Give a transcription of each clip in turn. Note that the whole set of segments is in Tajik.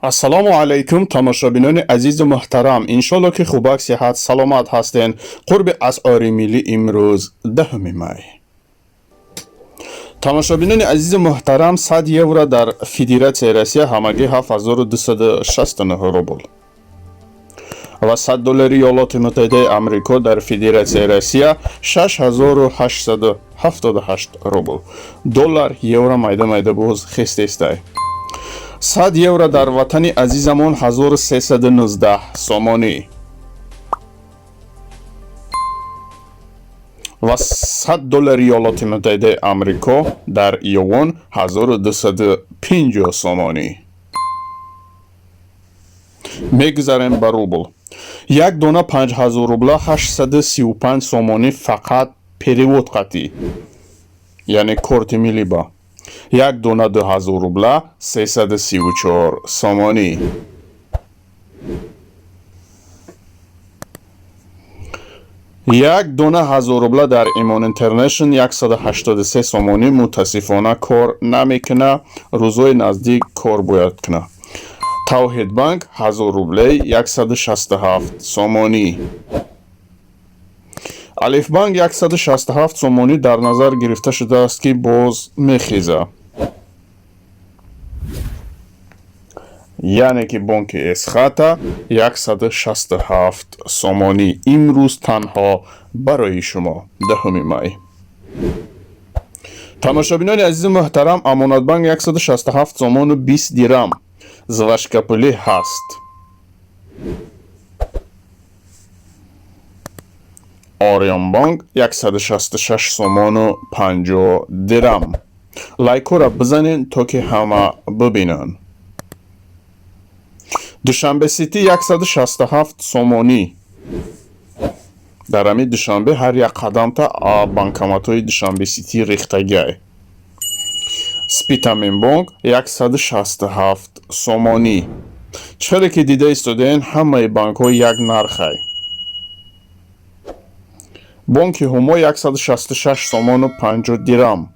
Ассалому алайкум, тамошобинони азизу муҳтарам. Иншолло, ки хубак, сиҳат, саломат ҳастен. Қурби асъори миллӣ имрӯз, 10 май. Тамошобинони азизу муҳтарам, 100 евро дар Федератсияи Россия ҳамагӣ 7269 рубл ва 100 доллари Иёлоти Муттаҳидаи Амрико дар Федератсияи Россия 6878 рубл. Доллар, евро майда майда боз хестестай. 100 евро дар ватани азизамон 1319 сомонӣ ва 100 доллари Иёлоти Муттаҳидаи Амрико дар юан 1250 сомонӣ. Мегузарем ба рубл. Як дона 5000 рубла 835 сомонӣ, фақат перевод қатӣ, яъне корти миллиба. Як дона 2000 рубла 334 сомонӣ. Як дона 1000 рубла дар Имон Интернешн 183 сомонӣ. Мутаассифона, кор намекуна, рӯзҳои наздик кор бояд куна. Тавҳидбанк 1000 рублей 167 сомонӣ. Алифбанк 167 сомонӣ дар назар гирифта шудааст, ки боз мехеза, яъне ки бонки Эсхата 167 сомонӣ имрӯз танҳо барои шумо, 10 май. Тамошобинони азизу муҳтарам, Амонатбанк 167 сомону 20 дирам, зважкапулӣ ҳаст. Ориёнбонк 166 сомону 50 дирам. Лайкҳоро бизанед, то ки ҳама бибинанд. Душанбе Сити 167 сомонӣ. Дар ҳамин Душанбе ҳар як қадамта банкоматҳои Душанбе Сити рехтагиай. Спитаменбонк 167 сомонӣ. Чӣ хеле ки дида истодаен, ҳамаи банкҳо як нархай. Бонки Ҳумо 166 сомону 50 дирам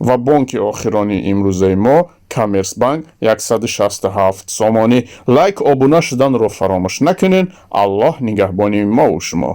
ва бонки охирони имрӯзаи мо, Коммерсбанк, 167 сомонӣ. Лайк, обуна шуданро фаромӯш накунед. Аллоҳ нигаҳбони мову шумо.